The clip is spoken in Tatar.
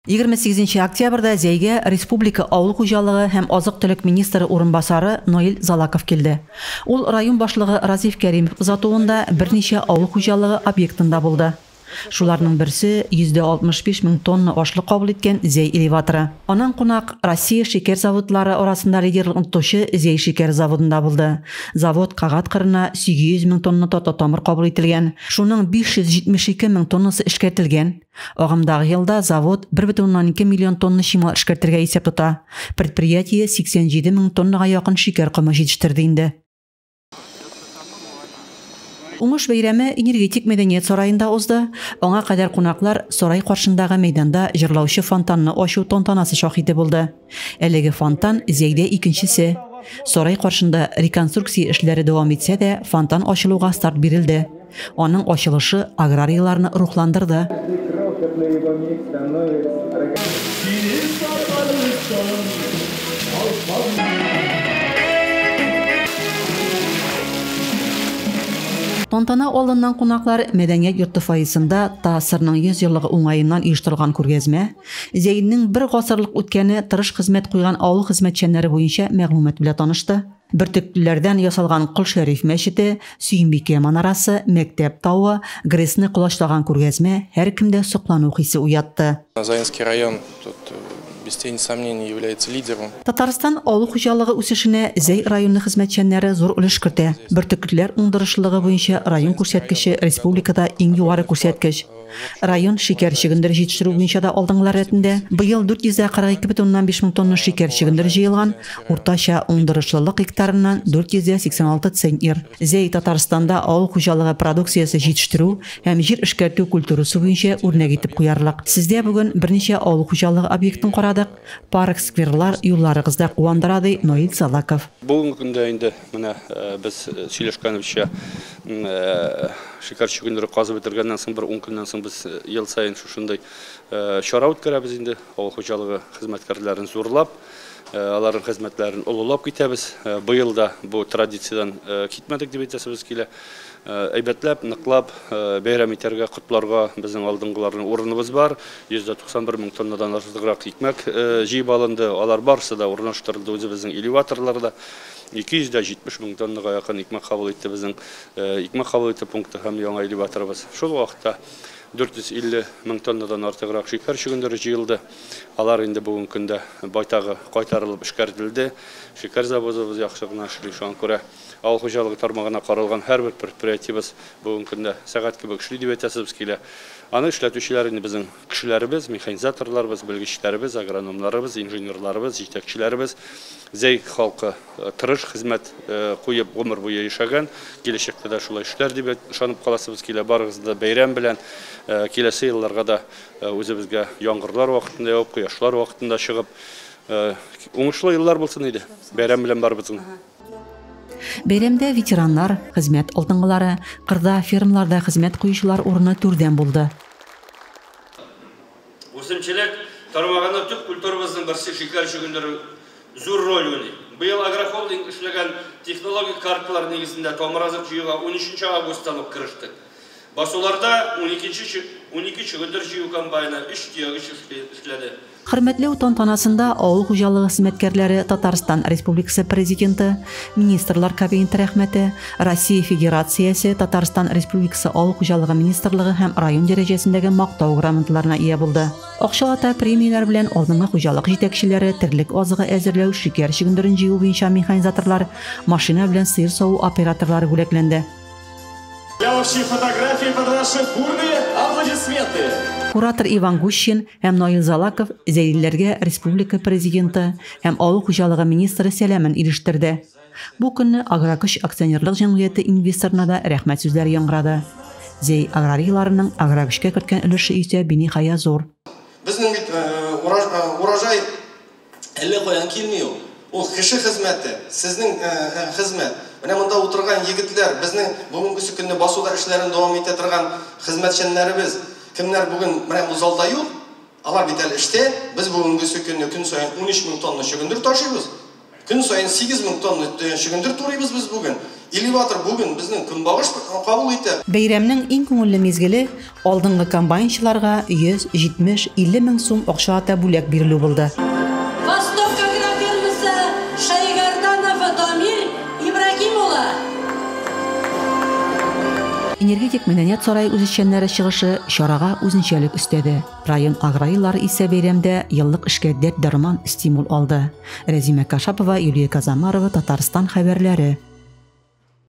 28 октябрьдә Зәйгә республика авыл хуҗалыгы һәм азык-төлек министры урынбасары Наил Залаков килде. Ул район башлыгы Разиф Кәримов озатуында берничә авыл хуҗалыгы объектында булды. Шуларның берсе 165 мең тонна ашлык кабул иткән Зәй элеваторы. Аннан кунак Россия шикәр заводлары арасында лидерлыкны тотучы Зәй шикәр заводында булды. Завод кагат кырына 800 мең тонна тата тамыр кабул ителгән. Шуның 572 мең тоннасы эшкәртелгән. Агымдагы елда завод 1,2 миллион тонна чимал эшкәртергә исәп тота. Предприятие 87 мең тоннага якын шикәр комы җитештерде инде. Уңыш бәйрәме энергетик мәдәният сараенда узды. Аңа кадәр кунаклар сарай каршындагы мәйданда җырлаучы фонтанны ачу тантанасы шаһиты булды. Әлеге фонтан Зәйдә икенчесе. Сарай каршында реконструкция эшләре дәвам итсә дә, фонтан ачылуга старт бирелде. Аның ачылышы аграрийларны рухландырды. Тантана алдыннан кунаклар мәдәният йорты фойесында ТАССРның 100 еллыгы уңаеннан оештырылган күргәзмә, Зәйнең бер гасырлык үткәне тырыш хезмәт куйган авыл хезмәтчәннәре буенча мәгълүмат белән танышты. Бөртеклеләрдән ясалган Кол Шәриф мәчете, Сөембикә манарасы, мәктәп тавы, ГРЭСны колачлаган күргәзмә һәркемдә соклану хисе уятты. Заинский район тут без тени сомнений является лидером. Татарстан авыл хуҗалыгы үсешенә Зәй районы хезмәтчәннәре зур өлеш кертә. Бөртеклеләр уңдырышлылыгы буенча район күрсәткече республикада иң югары күрсәткеч. Район шикәр чөгендере җитештерү буенча да алдынгылар рәтендә. Быел 442,5 мең тонна шикәр чөгендере җыелган, уртача уңдырышлылык гектарыннан 486 центнер. Зәй Татарстанда авыл хуҗалыгы продукциясе җитештерү һәм җир эшкәртү культурасы буенча үрнәк итеп куярлык. Сездә бүген берничә авыл хуҗалыгы объектын карадык. Парк, скверлар, юлларыгыз да куандыра, ди Наил Залаков. Бүгенге көндә инде менә без сөйләшкәнебезчә, шикәр чөгендере казып бетергәннән соң бер 10 көннән соң без ел саен шушындай чара үткәрәбез инде. Авыл хуҗалыгы хезмәткәрләрен зурлап, аларның хезмәтләрен олылап китәбез. Быел да бу традициядән китмәдек дип әйтәсебез килә. Әйбәтләп, ныклап бәйрәм итәргә, котларга безнең алдынгыларның урыныбыз бар. 191 мең тоннадан артыграк икмәк җыеп алынды. Алар барысы да урнаштырылды үзебезнең элеваторларда. 270 мең тоннага якын икмәк кабул итте безнең икмәк кабул итү пункты һәм яңа элеваторыбыз. Шул вакытта 450 мең тоннадан артыграк шикәр чөгендере җыелды. Алар инде бүгенге көндә байтагы кайтарылып эшкәртелде. Шикәр заводыбыз яхшы гына эшли, шуңа күрә авыл хуҗалыгы тармагына каралган һәрбер предприятиебез бүгенге көндә сәгать кебек эшли дип әйтәсебез килә. Аны эшләтүчеләр инде безнең кешеләребез, механизаторларыбыз, белгечләребез, агрономнарыбыз, инженерларыбыз, җитәкчеләребез. Зәй халкы тырыш хезмәт куеп гомер буе яшәгән, киләчәктә дә шулай эшләр дип ышанып каласыбыз килә. Барыгызны да бәйрәм белән, киләсе елларга да үзебезгә яңгырлар вакытында явып, кояшлар вакытында чыгып, уңышлы еллар булсын иде. Бәйрәм белән барыбызны. Бәйрәмдә ветераннар, хезмәт алдынгылары, кырда, фермаларда хезмәт куючылар урыны түрдән булды. Үсемчелек тармагында төп культурабызның берсе шикәр чөгендере зур роль уйный. Быел агрохолдинг эшләгән технологик карталар нигезендә тамыразык җыюга 13 августтан ук керештек. Басуларда 12 чөгендер җыю комбайны, 3 төягеч эшләде. Хөрмәтләү тантанасында авыл хуҗалыгы хезмәткәрләре Татарстан Республикасы Президенты, Министрлар Кабинеты рәхмәте, Россия Федерациясе, Татарстан Республикасы Авыл хуҗалыгы министрлыгы һәм район дәрәҗәсендәге мактау грамоталарына ия булды. Акчалата премияләр белән алдынгы хуҗалык җитәкчеләре, терлек азыгы әзерләү, шикәр чөгендерен җыю буенча механизаторлар, машина белән сыер саву операторлары бүләкләнде. Для общей фотографии под ваши бурные аплодисменты. Куратор Иван Гущин һәм Наил Залаков зәйлеләргә республика президенты һәм авыл хуҗалыгы министры сәламен ирештерде. Бу көнне Агрокөч акционерлык җәмгыяте инвесторына да рәхмәт сүзләре яңгырады. Зәй аграрийларының агрокөчкә керткән өлеше исә биниһая зур. Безнең бит урожай әллә каян килми ул. Ул кеше хезмәте, сезнең хезмәт. Менә монда утырган егетләр, безнең бүгенге көнне басуда эшләрен дәвам итә торган хезмәтчәннәребез, кемнәр бүген менә бу залда юк, алар бит әле эштә. Без бүгенге көнне көн саен 13 мең тонна чөгендер ташыйбыз. Көн саен 8000 тонна чөгендер турыйбыз без бүген. Элеватор бүген безнең көнбагыш кабул итә. Бәйрәмнең иң күңелле мизгеле алдынгы комбайнчыларга 170, 50 мең сум акчалата бүләк бирелү булды. Восток агрофирмасы Шәйгәрданов Дамир Ибрагим улы. Энергетик мәдәният сарае үзешчәннәре чыгышы чарага үзенчәлек өстәде. Район аграрийлары исә бәйрәмдә еллык эшкә дәрт-дәрман, стимул алды. Рәзимә Кашапова, Юлия Казамарова, Татарстан хәбәрләре.